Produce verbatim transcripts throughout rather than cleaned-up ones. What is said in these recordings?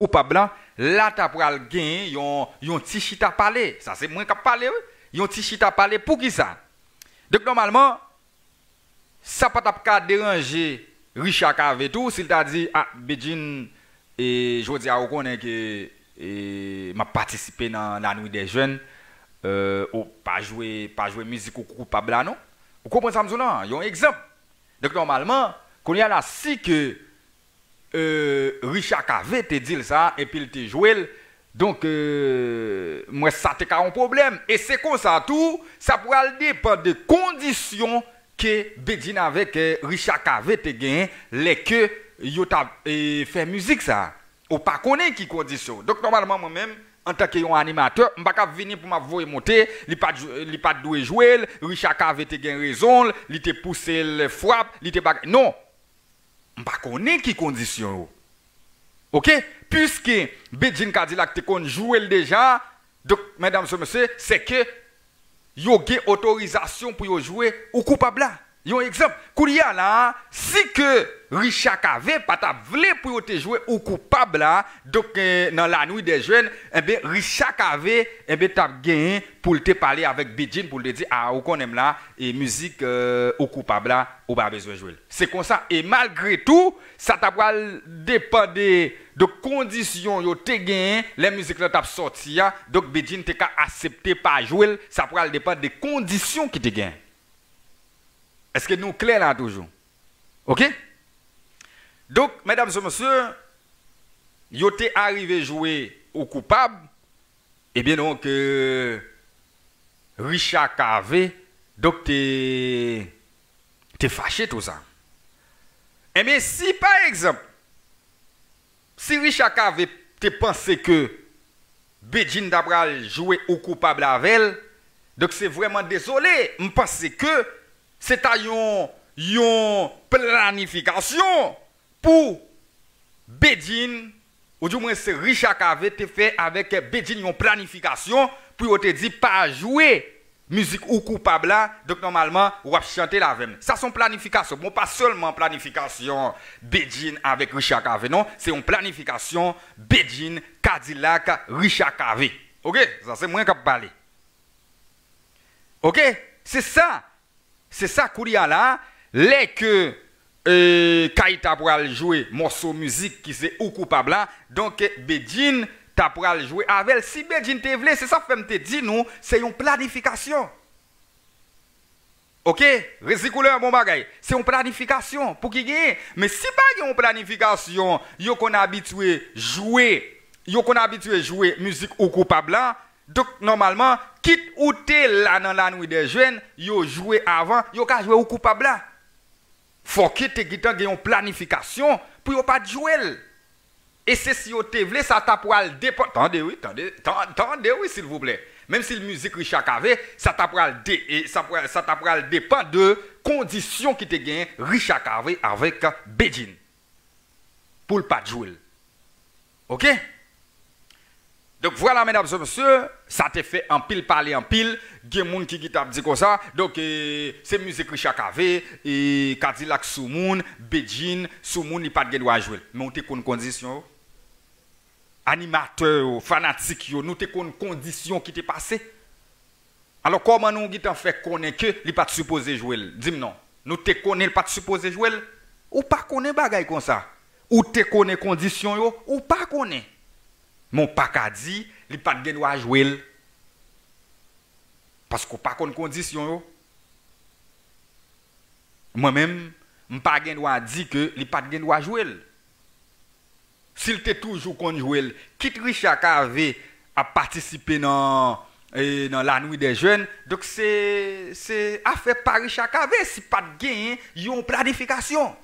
koupab lan, la ta pral genyen yon, yon ti chita pale. Sa se mwen k ap pale, wi. Yon ti chita pale. Poukisa? Donk, nòmalman, sa pa t ap ka deranje Richard Cavé tou, si l ta di, "A, Bedjine, e, jodi a, ou konnen ke, e, m ap patisipe nan La Nuit des Jeunes, e, ou pa jwe, pa jwe mizik ou koupab la, non." Ou konprann sa m di w lan? Yon egzanp. Donk, nòmalman, kounye a la, si ke e, Richard Cavé te di l sa, epi l te jwe l. Donk, e, m wè sa te ka yon pwoblèm. E se konsa tou, sa pral depann de kondisyon ke Bedjine avèk, e, Richard Cavé te genyen lè ke yo t ap, e, fè mizik sa. Ou pa konnen ki kondisyon. Donk, nòmalman, mwen menm, antanke yon animatè, m pa ka vini pou m ap voye monte, li pa t jwe, li pa t dwe jwe l, Richard Cavé te gen rezon l, li te pouse l fwap, li te bagay. Non! M pa konnen ki kondisyon yo. Oke? Piske Bedjine Kadilak te konn jwe l deja, donk, medam e mesye, se ke yo gen otorizasyon pou yo jwe ou koupab la. Yon egzanp, kounye a la, si ke Richard Cavé pa t ap vle pou yo te jwe ou koupab la, donk, eh, nan La Nuit des Jeunes, enben, Richard Cavé, enben, t ap genyen pou l te pale avèk Bedjine, pou l te di, "A, ou konnen m la, e mizik, eh, ou koupab la, ou pa bezwen jwe l." Se konsa. E malgre tou, sa ta pral depann de, de kondisyon yo te genyen lè mizik lan t ap sòti a. Donk, Bedjine te ka aksepte pa jwe l. Sa pral depann de kondisyon ki te genyen. Èske nou klè la toujou? Oke? Donk, medam e mesye, yo te arive jwe ou koupab. Ebyen, donk, euh, Richard Cavé, donk, te, te fache tou sa. Ebyen, si, pa egzanp, si Richard Cavé te panse ke Bedjine ta pral jwe ou koupab avè l, donk, se vrèman dezole, m panse ke se ta yon, yon planifikasyon pou Bedjine, oudimwen se Richard Cavé te fè avèk Bedjine yon planifikasyon pou yo te di pa jwe mizik ou koupab la, donk nòmalman w ap chante l avè m. Sa se yon planifikasyon. Bon, pa sèlman planifikasyon Bedjine avèk Richard Cavé, non, se yon planifikasyon Bedjine, Kadilak, Richard Cavé. Oke? Sa se mwen k ap pale. Oke? Se sa. Se sa kounye a la, lè ke, e, Kay ta pral jwe mòso mizik ki se ou koupab la, donk Bedjine ta pral jwe avè l. Si Bedjine te vle, se sa k fè m te di nou, se yon planifikasyon. Oke? Rezi koulè an bon bagay. Se yon planifikasyon pou ki genyen. Men si pa gen yon planifikasyon, yo konn abitye jwe, yo konn abitye jwe mizik ou koupab la, donk, nòmalman, kit ou te la nan La Nuit des Jeunes, yo jwe avan, yo ka jwe ou koupab la. Fòk te gentan gen yon planifikasyon pou yo pa t jwe l. E se si yo te vle, sa ta pral depann. Tande wi, tande, tan-, tande wi, silvouplè. Menm si l mizik Richard Cavé, sa ta pral de-, e sa pral, sa ta pral depann de kondisyon ki te genyen Richard Cavé avèk Bedjine pou l pa t jwe l. Oke? Donk, vwala, medam e mesye, sa te fè anpil pale anpil. Gen moun ki, ki t ap di konsa, donk, e, se mizik Richard Cavé, e, Kadilak sou moun, Bedjine sou moun, li pa t gen dwa jwe l. Men w te konn kondisyon yo? Animatè yo, fanatik yo, nou te konn kondisyon ki te pase? Alò, kòman nou gentan fè konnen ke li pa t sipoze jwe l? Di m non. Nou te konnen l pa t sipoze jwe l? Ou pa konnen bagay konsa. Ou te konnen kondisyon yo? Ou pa konnen. Men w pa ka di li pa t gen dwa jwe l. Paske w pa konn kondisyon yo. Mwen menm, m pa gen dwa di ke li pa t gen dwa jwe l. Si l te toujou konn jwe l, kit Richard Cavé ap patisipe nan, e, nan La Nuit des Jeunes, donk se, se afè pa Richard Cavé si pa t genyen yon planifikasyon.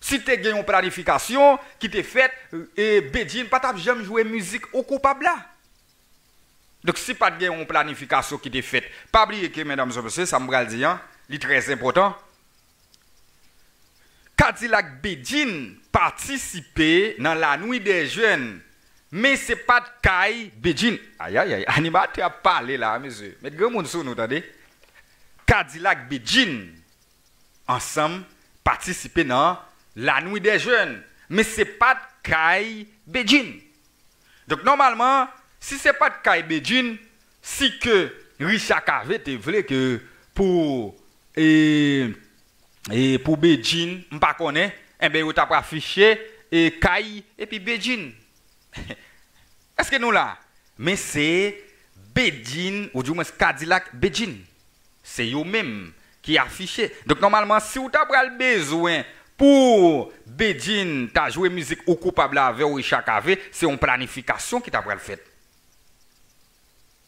Si te gen yon planifikasyon ki te fèt, e, Bedjine pa t ap janm jwe mizik ou koupab la. Donk, si pa t gen yon planifikasyon ki te fèt, pa bliye ke, medam e mesye, sa m pral di an, li trè enpòtan. Kadilak Bedjine patisipe nan La Nuit des Jeunes, men se pa t kay Bedjine. Ayayay, animatè ap pale la, mesye. Met granmoun sou nou, tande. Kadilak Bedjine ansanm patisipe nan La Nuit des Jeunes, men se pa t kay Bedjine. Donk, nòmalman, si se pa t kay Bedjine, si ke Richard Cavé te vle ke pou, e, e pou Bedjine, m pa konnen, enben, yo t ap afiche, e, kay epi Bedjine. Èske nou la? Men se Bedjine, ou di mwens Kadilak Bedjine. Se yo menm ki afiche. Donk, nòmalman, si w ta pral bezwen pou Bedjine ta jwe mizik Ou Koupab la avè w, Richard Cavé, se yon planifikasyon ki ta pral fèt.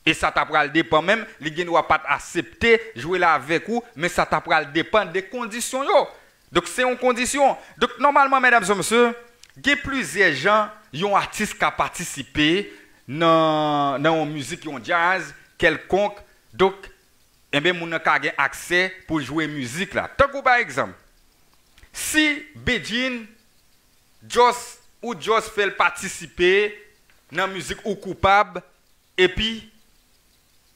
E sa ta pral depann menm, li gen dwa pa t aksepte jwe la avèk ou, men sa ta pral depann de kondisyon yo. Donk, se yon kondisyon. Donk, nòmalman, medam e mesye, gen plizyè jan yon atis ka patisipe nan, nan yon mizik, yon djaz kèlkonk. Donk, enben, moun nan ka gen aksè pou l jwe mizik la. Tankou, pa egzanp, si Bedjine, just, ou just fè l patisipe nan mizik Ou Koupab, epi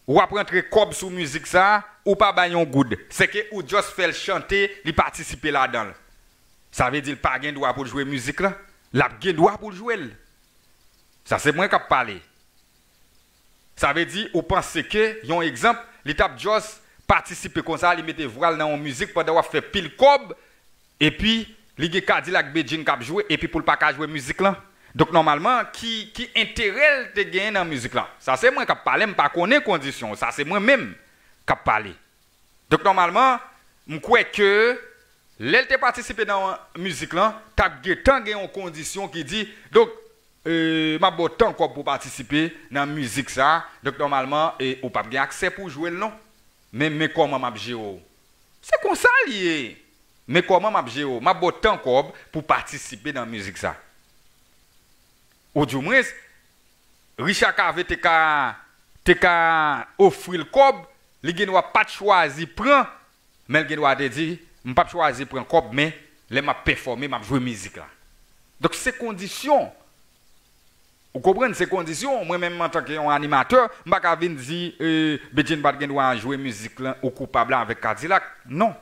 w ap rantre kòb sou mizik sa, ou pa bay yon goud. Sèke ou just fè l chante, li patisipe ladan l. Sa vle di l pa gen dwa pou l jwe mizik la? L ap gen dwa pou l jwe l. Sa se mwen k ap pale. Sa vle di, ou panse ke, yon egzanp, li t ap just patisipe konsa, li mete vwa l nan yon mizik pandan w ap fè pil kòb, epi li gen Kadilak Bedjine k ap jwe, epi pou l pa ka jwe mizik lan? Donk, nòmalman, ki, ki enterè l te genyen nan mizik lan? Sa se mwen k ap pale, m pa konnen kondisyon, sa se mwen menm k ap pale. Donk, nòmalman, m kwè ke lè l te patisipe nan mizik lan, t ap gentan gen yon kondisyon ki di, donk, e, m ap ba w tan kòb pou w patisipe nan mizik sa. Donk, nòmalman, e, ou p ap gen aksè pou w jwe l non. Men, men kòman m ap jere w. Se konsa l ye. Men kòman m ap jere w. M ap ba w tan kòb pou w patisipe nan mizik sa. Ou di mwens, Richard Cavé te ka, te ka ofri l kòb, li gen dwa pa t chwazi pran, men l gen dwa te di, m p ap chwazi pran kòb, men lè m ap pèfòme, m ap jwe mizik la. Donk, se kondisyon. Ou konprann, se kondisyon. Mwen menm, antanke yon animatè, m pa ka vin di, e, Bedjine pa t gen dwa jwe mizik lan, Ou Koupab la avèk Kadilak. Non.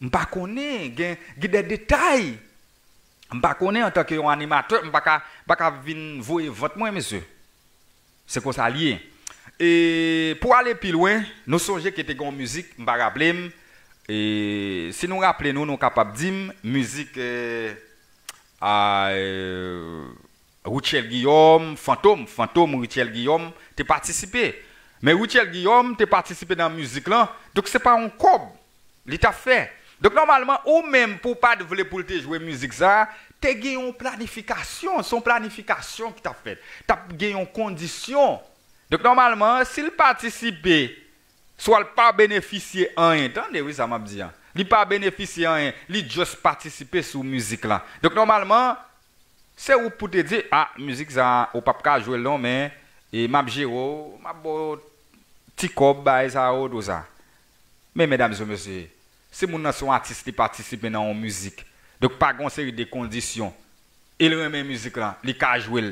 M pa konnen, gen, gen de detay. M pa konnen, antanke yon animatè, m pa ka, m pa ka vin voye vant mwen, mesye. Se konsa l ye. E pou ale pi lwen, nou sonje ke te gen yon mizik, m pa raple m, e si nou raple nou, nou kapab di m, mizik, e, a, e, Rutshelle Guillaume, Fantom, Fantom Rutshelle Guillaume te patisipe. Men Rutshelle Guillaume te patisipe nan mizik lan, donk se pa yon kòb li t ap fè. Donk, nòmalman, ou menm, pou w pa t vle pou l te jwe mizik sa, te gen yon planifikasyon, se yon planifikasyon ki t ap fèt. T ap gen yon kondisyon. Donk, nòmalman, si l patisipe, swa l pa benefisye anyen, tande wi sa m ap di a, li pa benefisye anyen, li just patisipe sou mizik la. Donk, nòmalman, se ou pou te di, a, mizik sa, ou p ap ka jwe l non, men, e, m ap jere w, m ap ba w ti kòb, bagay sa yo, tou sa. Men, medam e mesye, si moun nan se yon atis, li patisipe nan yon mizik, donk pa gen yon seri de kondisyon, e l renmen mizik lan, li ka jwe l,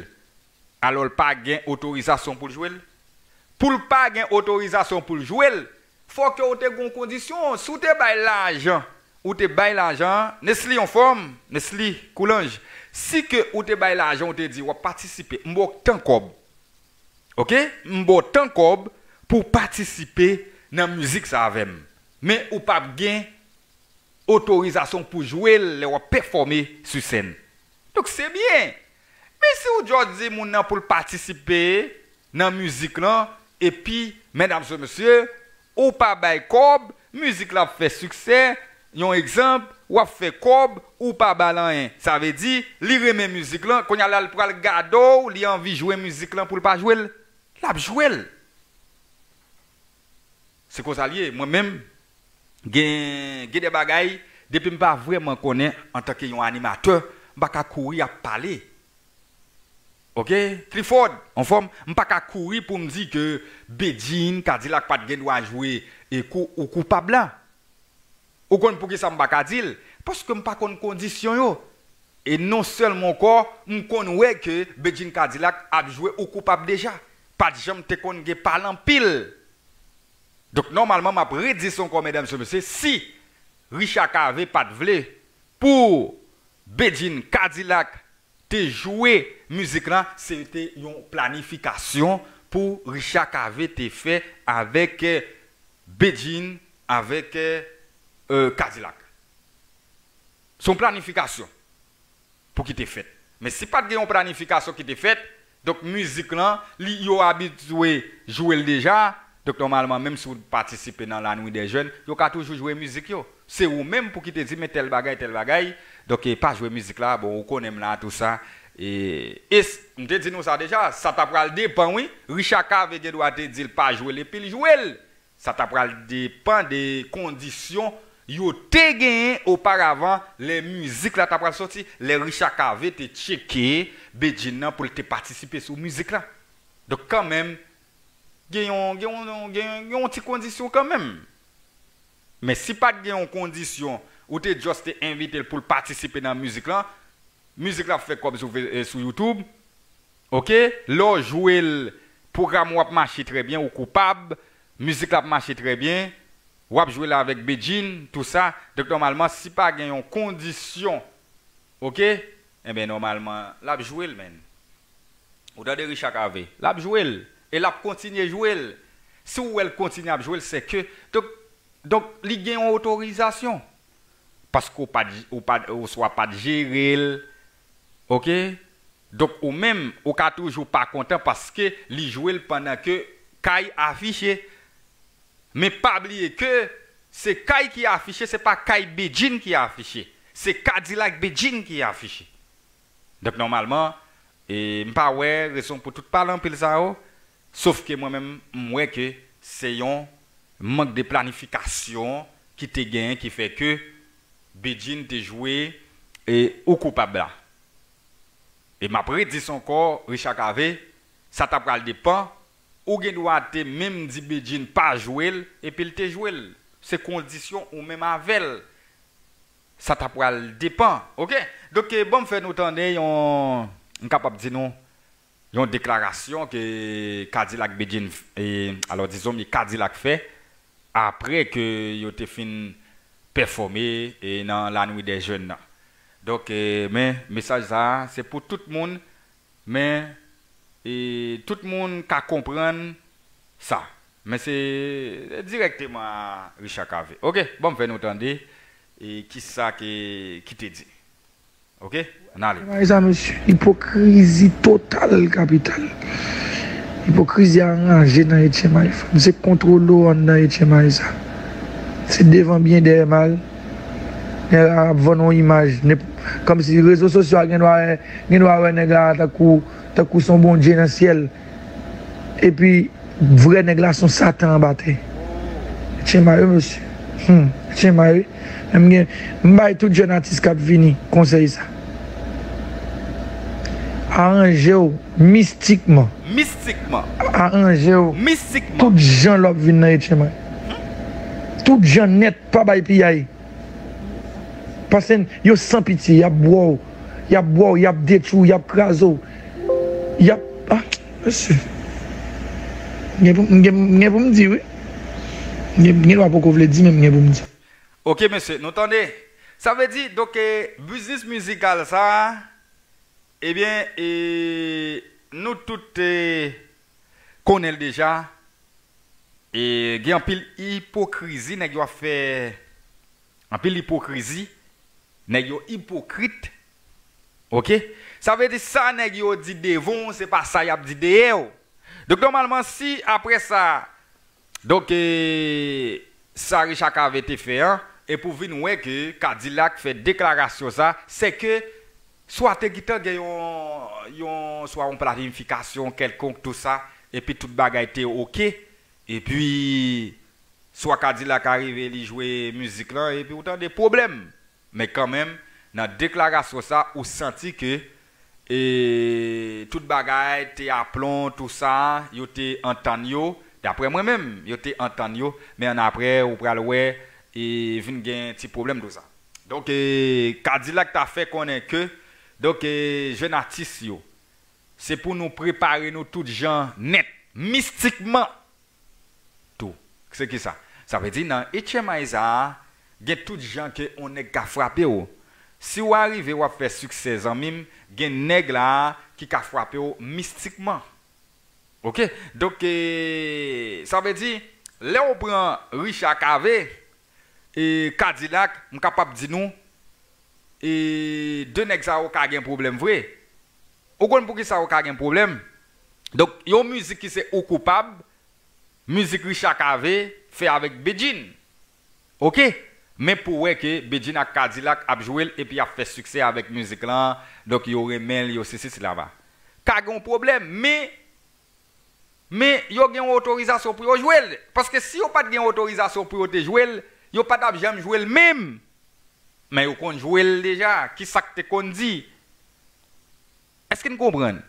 alò l pa gen otorizasyon pou l jwe l? Pou l pa gen otorizasyon pou l jwe l, fò ke w te gen yon kondisyon. Si w te bay lajan, ou te bay lajan, Nesly anfòm, Nesly Coulanges, si ke ou te bay lajan, ou te di, w ap patisipe, m ba w tan kòb. Oke? M ba w tan kòb pou w patisipe nan mizik sa avè m. Men ou p ap gen otorizasyon pou jwe l lè w ap pèfòme sou sèn. Donk, se byen. Men si w just di moun nan pou l patisipe nan mizik lan, epi, medam e mesye, ou pa bay kòb, mizik la ap fè siksè, yon egzanp, w ap fè kòb, ou pa ba l anyen. Sa vle di, li renmen mizik lan, kounye a la l pral gade w, li anvi jwe mizik lan pou l pa jwe l, l ap jwe l. Se konsa l ye. Mwen menm, gen, gen de bagay, depi m pa vrèman konnen antanke yon animatè, m pa ka kouri ap pale. Oke? Clifford, anfòm, m pa ka kouri pou m di ke Bedjine, Kadilak pa t gen dwa jwe e kou, Ou Koupab la. Ou konn poukisa m pa ka di l? Paske m pa konn kondisyon yo. E non sèlman ankò, m konn wè ke Bedjine Kadilak ap jwe Ou Koupab deja. Pa t janm te konn gen pale anpil. Donk, nòmalman, m ap redi sa ankò, medam e mesye, si Richard Cavé pa t vle pou Bedjine Kadilak te jwe mizik lan, se te yon planifikasyon pou Richard Cavé te fè avèk eh, Bedjine, avèk eh, eh, Kadilak. Se yon planifikasyon pou ki te fèt. Men si pa t gen yon planifikasyon ki te fèt, donk mizik lan, li, yo abitye jwe l deja, donk nòmalman, menm si w patisipe nan La Nuit des Jeunes, yo ka toujou jwe mizik yo. Se ou menm pou ki te di, men tèl bagay, tèl bagay, donk eh, pa jwe mizik la, bon, ou konnen m la, tou sa. E, e s- m te di nou sa deja, sa ta pral depann, wi. Richard Cavé gen dwa te di l pa jwe l, epi l jwe l. Sa ta pral depann de kondisyon yo te genyen oparavan lè mizik la ta pral soti, lè Richard Cavé te tcheke Bedjine nan pou l te patisipe sou mizik la. Donk, kanmenm, gen yon, gen yon, gen yon, gen yon ti kondisyon kanmenm. Men si pa t gen yon kondisyon, ou te just te envite l pou l patisipe nan mizik lan, mizik la ap fè kòb sou, eh, sou YouTube. Oke, lè w jwe l, pwogram ou ap mache trè byen, ou koupab, mizik la ap mache trè byen, w ap jwe l avèk Bedjine, tou sa. Donk, nòmalman, si pa gen yon kondisyon, oke, enben, nòmalman, l ap jwe l, menn. Ou tande Richard Cavé, l ap jwe l, e l ap kontinye jwe l. Si w wè l kontinye ap jwe l, se ke, donk, donk, li gen yon otorizasyon. Paske ou pa t, ou pa t, oswa pa t jere l, oke? Donk, ou menm, ou ka toujou pa kontan paske li jwe l pandan ke kay afiche. Men pa bliye ke se kay ki afiche, se pa kay Bedjine ki afiche. Se Kadilak Bedjine ki afiche. Donk, nòmalman, e, m pa wè rezon pou tout pale anpil sa yo, sof ke mwen menm, m wè ke se yon mank de planifikasyon ki te genyen ki fè ke Bedjine te jwe e Ou Koupab la. E m ap redi sa ankò, Richard Cavé, sa ta pral depann, ou gen dwa te menm di Bedjine pa jwe l, epi l te jwe l. Se kondisyon ou menm avè l. Sa ta pral depann, oke? Donk, eh, ban m fè nou tande yon, m kapab di nou, yon deklarasyon ke Kadilak Bedjine, eh, alò, dizon, Kadilak fè, apre ke yo te fin pèfòme, eh, nan La Nuit des Jeunes nan. Donk, eh, men, mesaj sa a, se pou tout moun, men, eh, tout moun ka konprann sa. Men se dirèkteman a Richard Cavé. Oke, ban m fè nou tande, eh, kisa ke, ki te di. Oke? Ann ale. Mayi sa, mesye. Ipokrizi total, kapital. Ipokrizi a anraje nan Etchen Mayi. Se kontwole w anndan Etchen Mayi sa. Se devan byen, dèyè mal. Nèg la ap vann yon imaj. Nèp-, kòmsi rezo sosyo a gen dwa, gen dwa wè nèg la tankou, tankou se yon bondye nan syèl. Epi, vrè nèg la se yon satan anba tè. Etchen Mayi, mesye. Hmm, Etchen Mayi. Men m gen, m bay tout jèn atis k ap vini konsèy sa. Aranje w mistikman. Mistikman. Aranje w. Mistikman. Tout jan lè w ap vin nan Etchen Mayi. Tout jan nèt, pa bay piyay. Paske yo san pitye, y ap bwè w, y ap bwè w, y ap detwi w, y ap kraze w. Y ap, ah, mesye. M gen pou, m gen, m gen pou m di, wi. M gen, m gen dwa poko vle di, men m gen pou m di. Oke, mesye, nou tande. Sa vle di, donk, eh, biznis mizikal sa a, ebyen, eh, nou tout, eh, konnen l deja. E gen anpil ipokrizi, nèg yo ap fè anpil ipokrizi, nèg yo ipokrit. Oke? Sa vle di sa nèg yo di devan w, se pa sa y ap di dèyè w. Donk, nòmalman, si apre sa, donk, eh, sa Richard Cavé te fè an, e pou vin wè ke Kadilak fè deklarasyon sa, se ke swa te gentan gen yon, yon, swa yon planifikasyon kèlkonk, tou sa, epi tout bagay te oke, epi swa Kadilak arive, li jwe mizik lan, epi ou tande pwoblèm. Men kanmenm, nan deklarasyon sa, ou santi ke, e, tout bagay te aplon, tou sa, yo te antann yo, daprè mwen menm, yo te antann yo, men annapre, ou pral wè, e, vin gen ti pwoblèm, tou sa. Donk, e, Kadilak ta fè konnen ke, donk, e, jèn atis yo, se pou nou prepare nou tout jan nèt, mistikman tou. Se ki sa? Sa vle di nan H M I sa a, gen tout jan ke on nèg ka frape w. Si w arive w ap fè siksè, zanmi m, gen nèg la ki ka frape w mistikman. Oke? Donk, e, sa vle di, lè w pran Richard Cavé e Kadilak, m kapab di nou, e, de nèg sa yo ka gen pwoblèm vre. Ou konn poukisa yo ka gen pwoblèm? Donk, yon mizik ki se Ou Koupab, mizik Richard Cavé fè avèk Bedjine. Oke? Men pou w wè ke Bedjine ak Kadilak ap jwe l epi ap fè siksè avèk mizik lan, donk yo renmen l, yo sesi, sela. Ka gen yon pwoblèm, men, men yo gen yon otorizasyon pou yo jwe l. Paske si yo pa t gen otorizasyon pou yo te jwe l, yo pa t ap janm jwe l menm. Men yo konn jwe l deja. Ki sa k te konn di? Èske n konprann?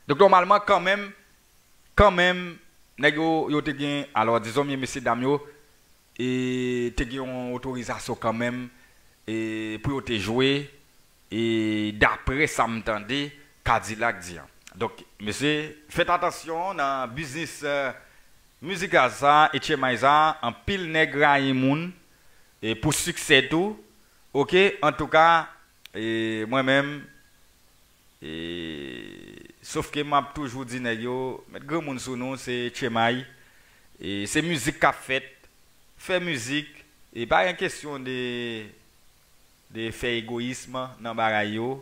Donk, nòmalman, kanmenm, kanmenm, nèg yo, yo te gen, alò, dizon, men mesye dam yo, e, te gen yon otorizasyon kanmenm, e, pou yo te jwe, e, daprè sa m tande Kadilak di an. Donk, mesye, fèt atansyon nan biznis, e, mizikal sa, Etchemay sa, anpil nèg rayi moun, e, pou siksè tou. Oke, antouka, e, mwen menm, e, sof ke m ap toujou di nèg yo, met granmoun sou nou, se Etchemay, e, se mizik k ap fèt, fè mizik, e pa gen kesyon de, de fè egoyism nan bagay yo.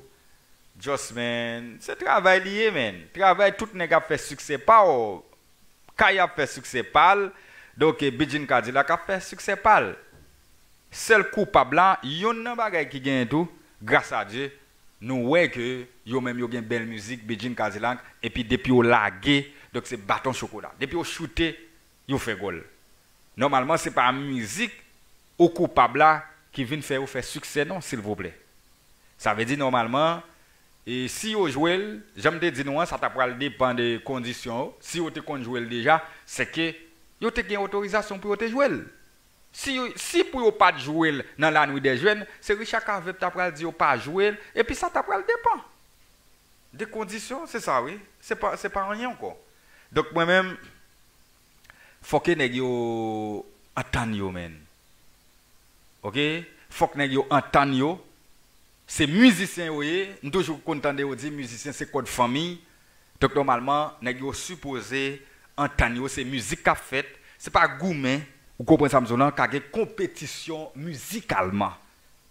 Just, man, se travay li ye, man. Travay tout nèg ap fè siksè pa w. Kay ap fè siksè pa l. Donk, e, Bedjine Kadilak ap fè siksè pa l. Sèl koupab la, yonn nan bagay ki genyen tou, gras a Dye, nou wè ke yo menm yo gen bèl mizik, Bedjine Kadilak, epi depi yo lage, donk se baton chokola. Depi yo choute, yo fè gòl. Nòmalman, se pa mizik Ou Koupab la ki vin fè yo fè siksè non, silvouplè. Sa vle di, nòmalman, e si yo jwe l, jan m te di nou an, sa ta pral depann de kondisyon yo. Si yo te konn jwe l deja, se ke yo te gen otorizasyon pou yo te jwe l. Si yo, si pou yo pa t jwe l nan La Nuit des Jeunes, se Richard Cavé ta pral di yo pa jwe l, epi sa ta pral depann de kondisyon, se sa wi. Se pa, se pa anyen ankò. Donk mwen menm, fòk nèg yo antann yo, menn. Oke? Fòk nèg yo antann yo. Se mizisyen yo ye. M toujou konn tande yo di mizisyen se kòd fanmi. Donk, nòmalman, nèg yo sipoze antann yo. Se mizik k ap fèt. Se pa goumen. Ou konprann sa m di w lan? Ka gen konpetisyon mizikalman.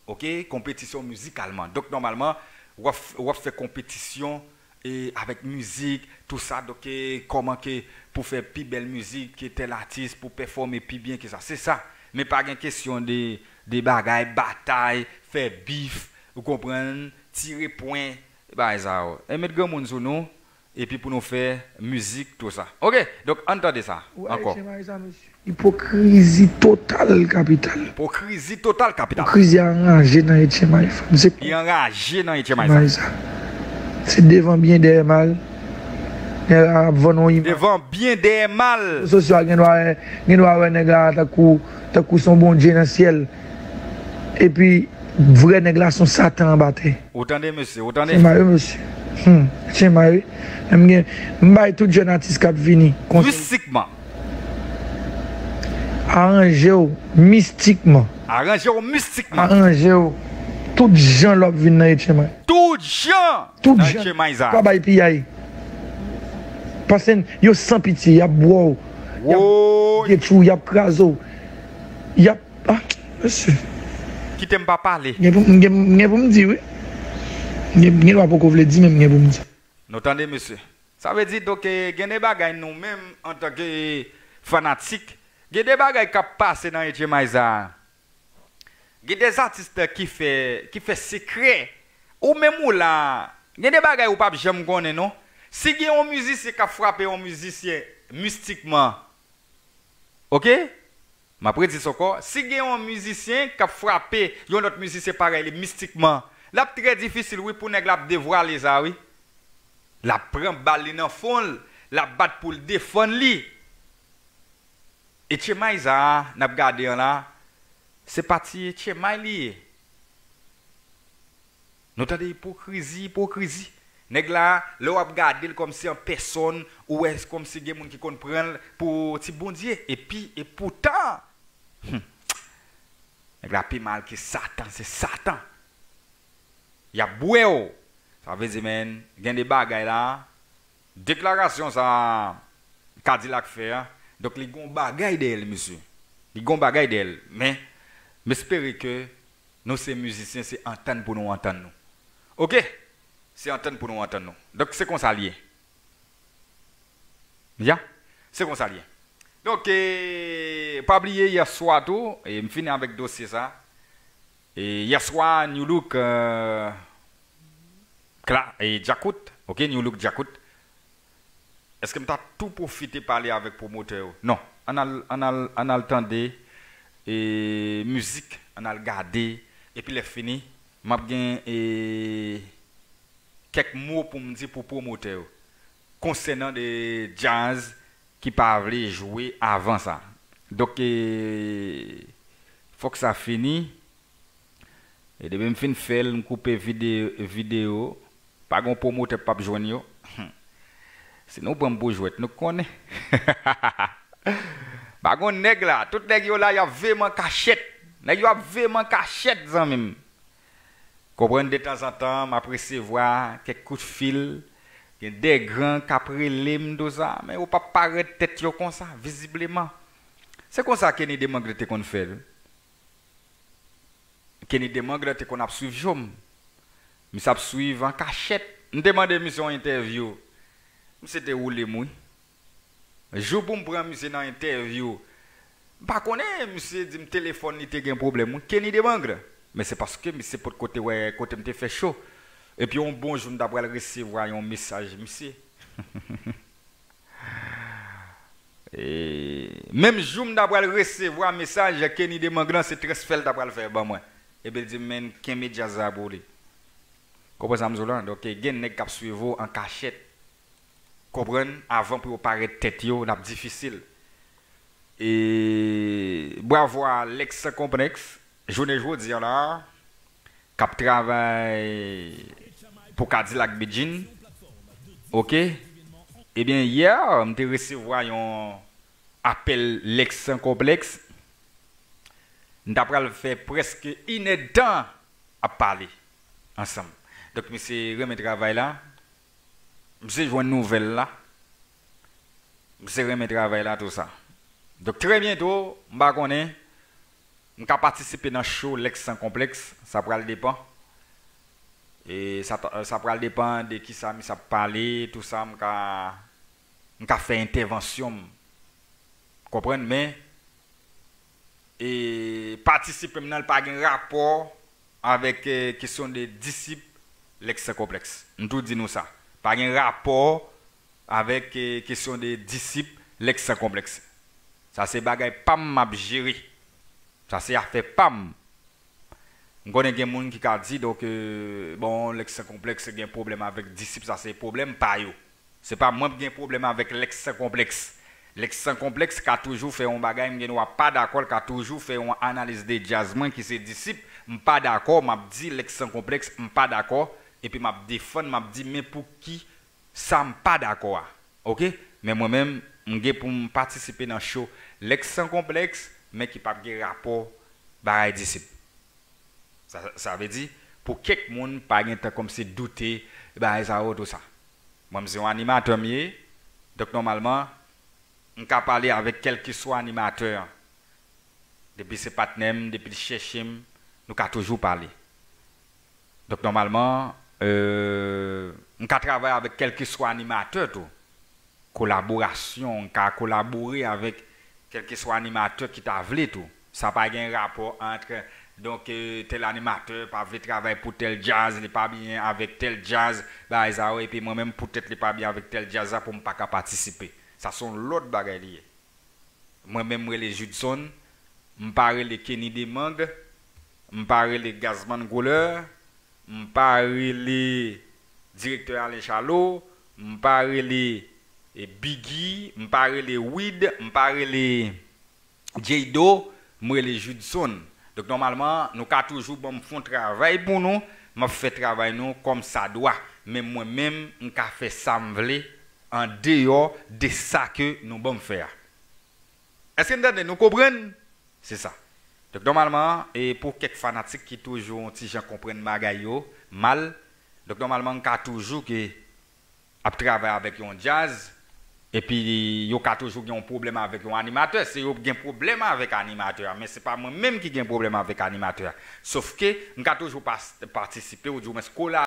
Oke? Konpetisyon mizikalman. Donk, nòmalman, w ap, w ap fè konpetisyon e avèk mizik, tou sa, donk, e, kòman ke pou fè pi bèl mizik ke tèl atis, pou pèfòme pi byen ke sa. Se sa. Men pa gen kesyon de, de bagay, batay, fè bif, ou konprann, tire pwen, e bagay sa yo. E met granmoun sou nou, epi pou nou fè mizik, tou sa. Oke, donk, ann tande sa ankò. Ou Ayisyen, pa sa, mesye. Ipokrizi total kapital. Ipokrizi total kapital. Ipokrizi anraje nan Etchemay, frè m. Se Li anraje nan Etchemay sa. Etchemay sa. Se devan byen, dèyè mal. Nèg la ap vann yon imaj. Devan byen, dèyè mal. Rezo sosyo a gen dwa, gen dwa wè nèg la tankou, tankou se yon Bondye nan syèl. Epi, vrè nèg la se yon satan anba tè. Ou tande, mesye, ou tande? Etchemay wi, mesye. Hmm, Etchemay wi. M gen, m bay tout jèn atis k ap vini konsèy. Mistikman. Aranje w mistikman. Aranje w mistikman. Aranje w tout jan lè w ap vin nan Etchemay. Tout jan Tout nan jan. Etchemay sa. Pa bay piyay. Paske yo san pitye, y ap bwè w. Y ap Woy. Detwi w, y ap kraze w. Y ap Ah, mesye. Kite m pa pale. Gen pou m, gen, gen pou m di, wi. Gen, gen dwa poko vle di, men gen pou m di. Nou tande, mesye. Sa vle di, donk, eh, gen de bagay nou menm, antanke fanatik, gen de bagay k ap pase nan Etchemay sa. Gen de zatis ki fè, ki fè sekrè. Ou menm ou la, gen de bagay ou p ap janm konnen, non. Si gen yon mizisyen k ap frape yon mizisyen mistikman, oke? M ap redi sa ankò, si gen yon mizisyen k ap frape yon lòt mizisyen parèy li mistikman, l ap trè difisil, wi, pou nèg la ap devwale sa, wi. L ap pran bal li nan fwon l, l ap bat pou l defann li. Etchemay sa a, n ap gade an la, se pa ti Etchemay li ye. Nou tande ipokrizi, ipokrizi. Nèg la, lè w ap gade l kòmsi an pèsòn, ou wè kòmsi gen moun ki konn pran l pou ti Bondye. Epi, epoutan, hmm, nèg la pi mal ke Satan, se Satan. Y ap bwè w. Sa vle di, men, gen de bagay la, deklarasyon sa Kadilak fè a, donk li gon bagay dèyè l, mesye. Li gon bagay dèyè l. Men, m espere ke nou se mizisyen, se antann pou nou antann nou. Oke? Se antann pou nou antann nou. Donk, se konsa l ye. Ya, se konsa l ye. Donk, e, pa bliye yèswa tou, e m fini avèk dosye sa. E yèswa, New Look, euh, Kla, e Djakout, oke, New Look Djakout. Èske m ta tou pwofite pale avèk pwomotè yo? Non. Ann al, ann al, ann al tande, e, mizik, ann al gade, epi lè fini, m ap gen, e, kèk mo pou m di pou pwomotè yo konsènan de djaz ki pa vle jwe avan sa. Donk, e, fòk sa fini. E depi m fin fè l, m koupe vide-, videyo. Pa gon pwomotè p ap jwenn yo. Si nou pran m pou jwèt, nou konnen. Pa gon nèg la. Tout nèg yo la, y ap veye m an kachèt. Nèg yo ap veye m an kachèt, zanmi m. Konprann, detanzantan, m ap resevwa kèk kout fil. Gen de gran k ap rele m, tou sa. Men yo p ap parèt tèt yo konsa, vizibleman. Se konsa Kenny Demangre te konn fè l. Kenny Demangre te konn ap swiv show m. Misye ap swiv an kachèt. M te mande misye yon entèvyou. Misye te woule m, wi. Jou pou m pran misye nan entèvyou, m pa konnen, misye di m telefòn li te gen pwoblèm, wi. Kenny Demangre. Men se paske misye potko te wè kote m te fè show. Epi yon bon jou, m ta pral resevwa yon mesaj misye. E, menm jou m ta pral resevwa mesaj Kenny Demangre, se transfè l ta pral fè ban mwen. Epi l di m, men, kenbe djaz la pou li. Konprann sa m di w la? Donk, gen nèg k ap swiv ou an kachèt. Konprann? Avan pou yo parèt tèt yo, l ap difisil. E bravo a Lex Sans Complexe, jounen jodi a la, k ap travay pou Kadilak Bedjine. Oke? Ebyen, yè, m te resevwa yon apèl Lex Sans Complexe. N ta pral fè prèske inèdtan ap pale ansanm. Donk, misye renmen travay la. Misye jwenn nouvèl la. Misye renmen travay la, tou sa. Donk, trè byento, m pa konnen, m ka patisipe nan show Lex Sans Complexe, sa pral depann. E sa, sa pral depann de kisa misye ap pale, tou sa, m ka, m ka fè entèvansyon m. Konprann, men, e patisipe m nan, li pa gen rapò avèk, e, kesyon de disip Lex Sans Complexe. M tou di nou sa. Pa gen rapò avèk, e, kesyon de disip Lex Sans Complexe. Sa se bagay pa m m ap jere. Sa se afè pa m. M konnen gen moun ki ka di, donk, e, bon, Lex Sans Complexe gen pwoblèm avèk disip, sa se pwoblèm pa yo. Se pa mwen k gen pwoblèm avèk Lex Sans Complexe. Lex Sans Complexe ka toujou fè yon bagay, m gen dwa pa dakò, l ka toujou fè yon analiz de djaz mwen ki se disip, m pa dakò, m ap di Lex Sans Complexe, m pa dakò, epi m ap defann, m ap di, men pou ki sa m pa dakò a. Oke? Men mwen menm, m gen pou m patisipe nan show Lex Sans Complexe, men ki p ap gen rapò bagay disip. Sa, sa vle di, pou kèk moun, pa gen tan kòmsi doute, bagay sa yo, tou sa. Mwen, m se yon animatè, m ye. Donk, nòmalman, m ka pale avèk kèlkeswa animatè an. Depi se patnè m, depi l chèche m, nou ka toujou pale. Donk, nòmalman, euh, m ka travay avèk kèlkeswa animatè tou. Kolaborasyon, m ka kolabore avèk kèlkeswa animatè ki ta vle tou. Sa pa gen rapò ant, donk, euh, tèl animatè pa vle travay pou tèl djaz, li pa byen avèk tèl djaz, bagay sa yo, epi mwen menm poutèt li pa byen avèk tèl djaz la pou m pa ka patisipe. Sa se yon lòt bagay li ye. Mwen menm, m rele Judson, m pa rele Kenny Demangre, m pa rele Gazman Goler, m pa rele Direktè Alain Charlot, m pa rele, e, Biggy, m pa rele Wid, m pa rele Jaydo, m rele Judson. Donk, nòmalman, nou ka toujou ban m fè yon travay pou nou, m ap fè travay nou kòm sa dwa. Men mwen menm, m ka fè sa m vle an deyò de sa ke nou ban m fè a. Èske n tande? Nou konprann? Se sa. Donk nòmalman, e pou kèk fanatik ki toujou yon ti jan konprann bagay yo mal, donk nòmalman m ka toujou ke ap travay avèk yon djaz, epi yo ka toujou gen yon pwoblèm avèk yon animatè. Se yo gen pwoblèm avèk animatè a, men se pa mwen menm ki gen pwoblèm avèk animatè a. Sofke m ka toujou pas- patisipe, oudimwens kolabore